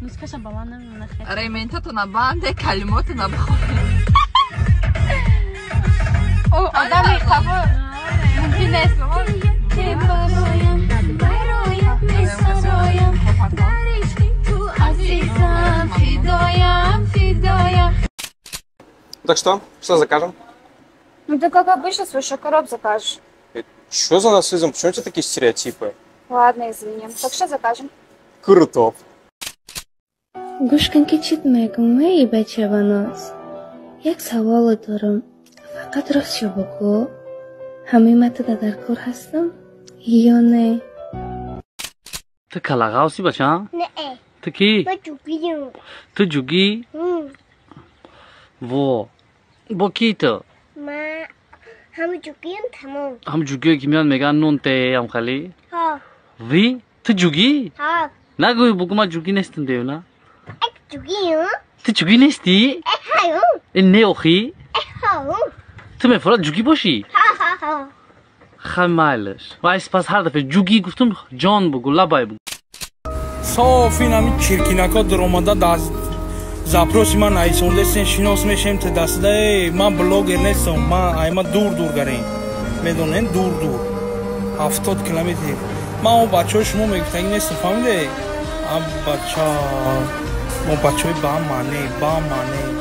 Музикаша баланд намемонад. Рементатона банде, калимотона бихонед. О, одами хафа мумкин нест. Так что? Что закажем? Ну ты как обычно свой шокороб закажешь. Что за нацизм? Почему у тебя такие стереотипы? Ладно, извини. Так что закажем? Круто. Гӯш кун ки чит мегӯм, эй бачабаноз. Як саволе дорам. Фақат ростшо бигӯ. Ҳамаи ма туда дар кор ҳастам ё не? Ту калағавси бача? Не. Ту кӣ? Ма ҷугием. Ту ҷугӣ? Во. Бо кӣ ту? Ма ҳама ҷугием тамом. Ҳам ҷугие ки меянд мегӯянд нун те ам хали? Ҳа. Ви? Ту ҷугӣ? Ҳа. Нагӯй бугӯ ма ҷугӣ нестам дею на? Эк ҷугием. Ту ҷугӣ нестӣ? Э ҳаю. Э не охӣ? Э ҳау. Ту мефорад ҷугӣ бошӣ? Ҳа ҳа ҳа. Хай майлаш. Вай пас ҳар дафъа ҷугӣ гуфтум ҷон бугӯ, лабай бугӯ. Соф ин ҳамин чиркинако даромада запроси ман нависондесен, шинос мешем те дастда. Эй, ман блогер нестам, ман айма дур дур гарем. Медонен дур дур. 70 километр. Ман он бачаҳои шумо мегуфтагӣ нестам, фаҳмиде? Ам бача, мо бачаҳои ба маъне, ба маъне.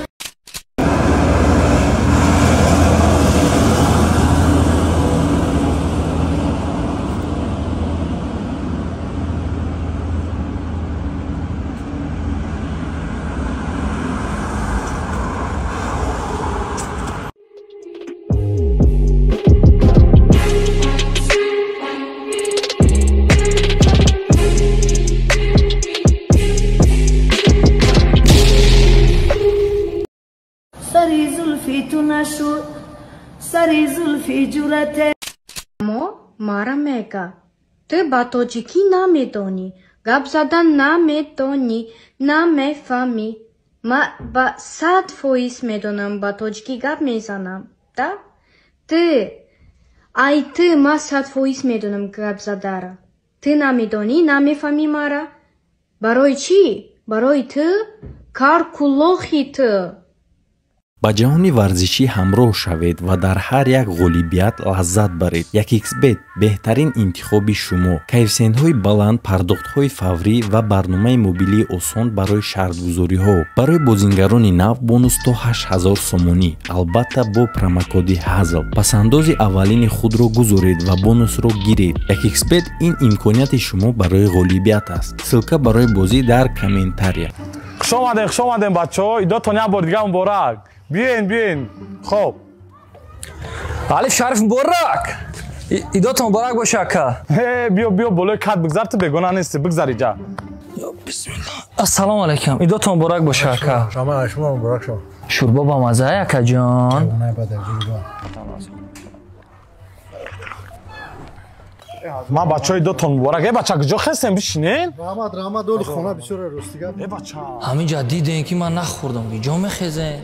Сари зулфи ҷурате. Мо мара мега. Ту ба тоҷикӣ намедонӣ, гап задан наметонӣ, намефаҳмӣ. Ма ба 100% медонам, ба тоҷикӣ гап мезанам, да? Ту, ай ту ма 100% медонам гап задара. Ту намедонӣ, намефаҳмӣ мара. Барои чӣ? Барои ту кар кулохи ту. Ба ҷаҳони варзишӣ ҳамроҳ шавед ва дар ҳар як ғолибият лаззат баред. 1xBet беҳтарин интихоби шумо. Коэффисиентҳои баланд, пардохтҳои фаврӣ ва барномаи мобилии осон барои шартгузориҳо. Барои бозингарони нав бонус то 8000 сомонӣ, албатта бо промокоди ҳазл. Пасандози аввалини худро гузоред ва бонусро гиред. 1xBet ин имконияти шумо барои ғолибият аст. Ссылка барои бозӣ дар комментария. Хуш омадем, хуш омадем бачаҳо. Идотон як бор дига муборак. Биёен, биёен. Хоб. Алиф Шариф муборак. Идотон муборак боша ака. Э, биё, биё болои кат бигзар, ту бегона нести, бигзар иҷа. Бисмиллоҳ. Ассалому алайкум. Идотон муборак боша ака. Шумо шумо муборак шо. Шӯрбо ба маза ака ҷон. Ман бачаҳои идотон муборак. Э бача куҷо хестем бишинен? Раҳмат, раҳмат, доли хона бисёр ростига. Э бача. Ҳамин ҷа дидем ки ман нахӯрдам. Ҷо мехезем.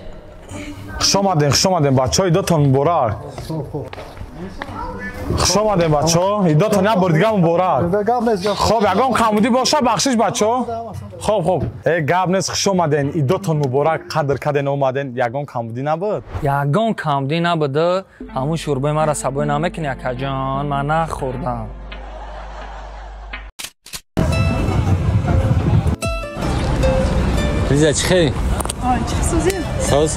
Хуш омадем, хуш омадем бачаҳо, идотон муборак. Хуш омадем бачаҳо, идотон як бор дига муборак. Хоб, ягон камбудӣ боша бахшиш бачаҳо. Хоб, хоб. Э гап нест, хуш омаден, идотон муборак, қадр карден омаден, ягон камбудӣ набуд? Ягон камбудӣ набуд. Ҳамун шӯрбои маро сабои намекунӣ акаҷон, ман нахӯрдам. Лиза, чӣ хел? Чӣ созӣ? Соз.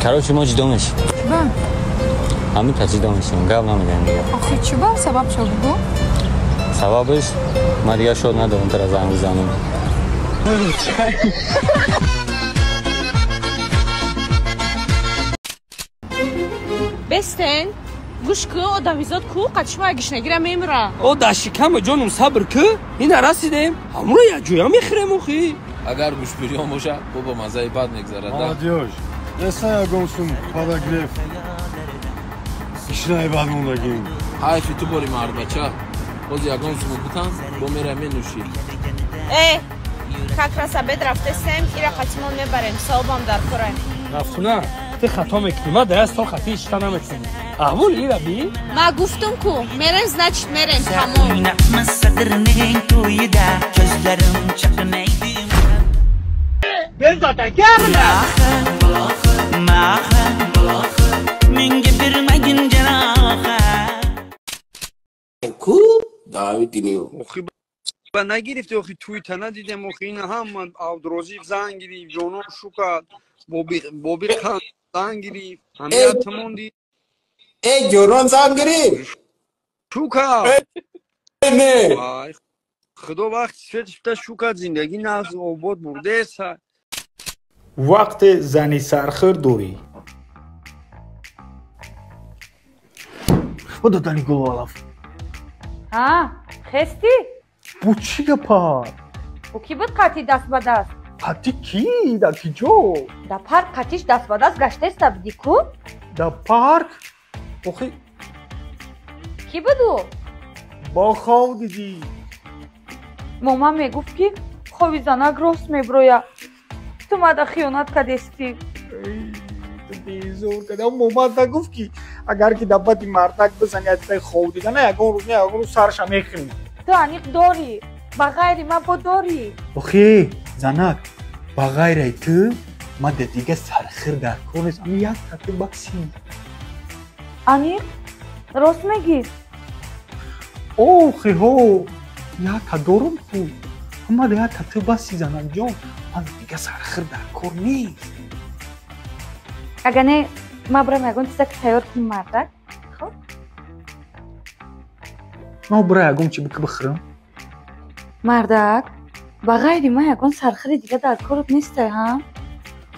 Короче, мо ҷудо мешем. Чӣ? Ҳамин та ҷудо мешем, гап намегӯем дигар. Охи чӣ ба? Сабаб чо бугӯ? Сабабаш ман дигар шод надорам тура занг бизанам. Бестен, гӯш ку, одамизод ку, қачма гишнагира мемира. О, дар шикама ҷонум сабр ку, ина расидем, ҳамро якҷоя мехӯрем охи. Агар гӯшбирён бошад, бо ба маззаи бад мегзарад. Молодёжь, неста ягон сум подогрев. Гишнаи бад мондагим. Ҳайфи ту бори мардбача. Боз ягон суму бутан, бо мера менӯшӣ. Э, как раз обед рафтесем, ира қатимон мебарем, савобам дар кора. Рафтуна, ту хато мекунӣ, ман дар стол хати ишта наметавонам. Аҳвол ира би? Ма гуфтум ку, мерем, значит мерем, тамом. Gözlerim çakmaydı. Ку давидинио. Охи ба нагирифти, охи туйта надидем, охи ина ҳама Абдурозиқ занг гирифт, ҷонон шукад, Боби қан занг гирифт, ҳамият монди. Э, ҷонон занг гирифт? Шукад. Не. Худо вақти светишта шукад, зиндагӣ нағз обод бурдеса. Вақте зани сархӯр дорӣ. Худо дани гулолов. Ҳа, хестӣ? Бу чӣ гапа? Бу кӣ буд қатъи даст ба даст? Қатъи кӣ? Дар ки ҷо? Дар парк қатиш даст ба даст гаштеста будӣ ку? Дар парк? Охи Кӣ буд ӯ? Бо хов дидӣ. Моман мегуфт, ки хоби занак рост меброяд. Ту мада хиёнат кардестӣ. Безор кардам. Моман нагуфт, ки агар ки дар бади мардак бизани, аз хов дидана, ягон рӯз не, ягон рӯз сарша мехӯрӣ. Ту аниқ дорӣ, ба ғайри ман бо дорӣ. Охи занак, ба ғайраи ту ман дар дига сархир дар кор нест, ами як тати баси. Аниқ рост мегӣ? Охи ҳо, якта дорум ку, ама да якта ту баси, занакҷон, ман дига сархир дар кор нест. Агар не, ман бирам ягон чизак тайёр кунам, мардак. Хоб. Ман бира ягон чи бики бихӯрам. Мардак, ба ғайри ман ягон сархири дига дар корот нестай, ҳа?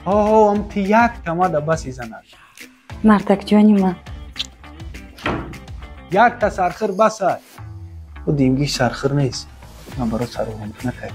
Ҳо, ам ти якта мада баси, занак. Мардакҷони ман. Якта сархир басай. О, димгиш сархир нест, ман барот сароҳам накард.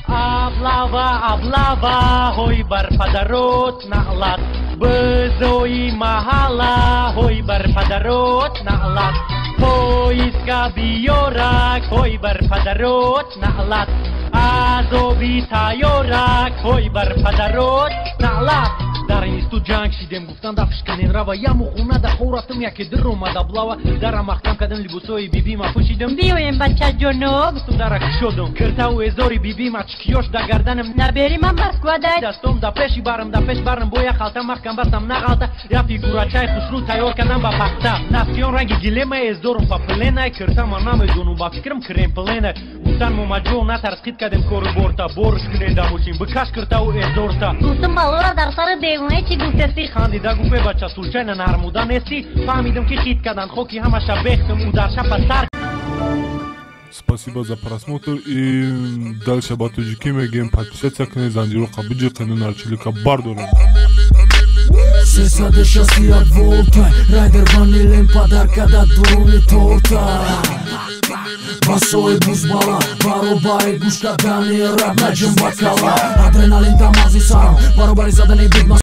Облава, облава, ҳой бар падарот наълат, бизои маҳалла, ҳой бар падарот наълат, поизга биёрак, ҳой бар падарот наълат, азоби тайёрак, ҳой бар падарот наълат. Дар институт ҷанг шидем, гуфтан дафшканен рава, яму хона да хор рафтам, яке дир омада блава, дара маҳкам кардам, либосҳои бибима пӯшидам. Биёем, бачаҷоно, гуфтам, дара кушодам, киртаву эзори бибима чикиёш да гарданам. Набери ман Москва дай дастом да пеши барам, да пеш барам, боя халта маҳкам бастам на ғалта, я фигурачаи хушрӯ тайёр кардам ба пахта, нафтиён ранги гилема эздорум па пленай, киртама намедонум, ба фикрам кремпленай. Гуфтан момаҷо натарс, хит кардем кору борта, борш кунем да мошин, бикаш киртаву эздорта. Гуфтам балора дар сари девоне чӣ гуфтастӣ? Хандида гуфт: бача, случайно нармуда нестӣ? Фаҳмидам, ки хит кардан, хоки ҳамаша бехтам, ӯ дар шапа сар. Спасибо за просмотр и дальше ба тоҷикӣ мегӯем: подписаться кунед, занҷироқа биҷиқену нарчилика бардорем. 361 волта, райдер ванилем подарка да дуруни торта. Басои бузбала, баробари гӯш кардани раб наҷим бакала. Адреналин дар мағзи сарам, баробари задани бит.